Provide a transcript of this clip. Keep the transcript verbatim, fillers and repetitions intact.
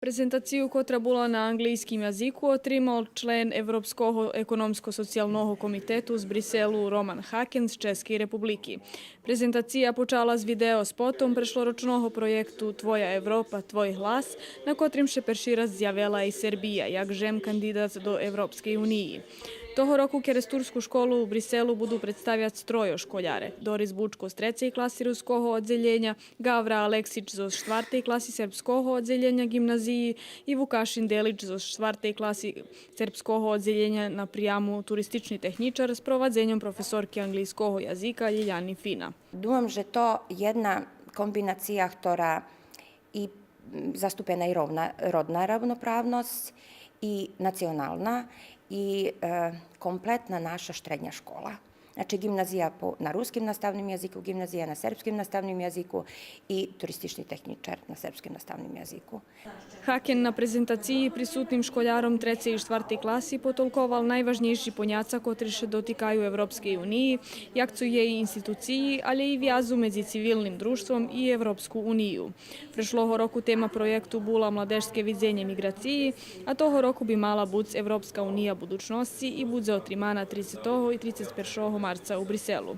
Презентацию котра була на анґлийским язику отримал член Европского економско-социялного комитету з Бриселу Роман Хакен з Ческей републики. Презентация почала з видео спотом прешлорочного проєкту Твоя Европа, твой глас, на котрим ше перши раз зявела и Сербия як жем кандидат до Европскей униї. Того року керестурску школу у Бриселу буду представяц тройо школяре: Дорис Бучко з трецей класи руского оддзелєня, Гавра Алексич зоз штвартей класи сербского оддзелєня ґимназиї и Вукашин Делич зоз штвартей класи сербского оддзелєня на прияму туристични технїчар з провадзеньом професорки анґлийского язика Лїляни Фина. Думам же то єдна комбинация хтора и, м, заступена и ровна, родна равноправносц, и национална, и, е, комплетна наша штредня школа. Значи, ґимназия по, на руским наставним язику, ґимназия на сербским наставним язику и туристични технїчар на сербским наставним язику. Хакен на презентациї присутним школяром трецей и штвартей класи потолковал найважнєйши поняца котри ше дотикаю Европскей униї, як цо єй институциї, алє и вязу медзи цивилним дружтвом и Европску унию. Прешлого року тема проєкту була Младежске видзенє миґрациї, а того року би мала буц Европска уния будучносци и будзе отримана трицетого и трицец першого марца у Бриселу.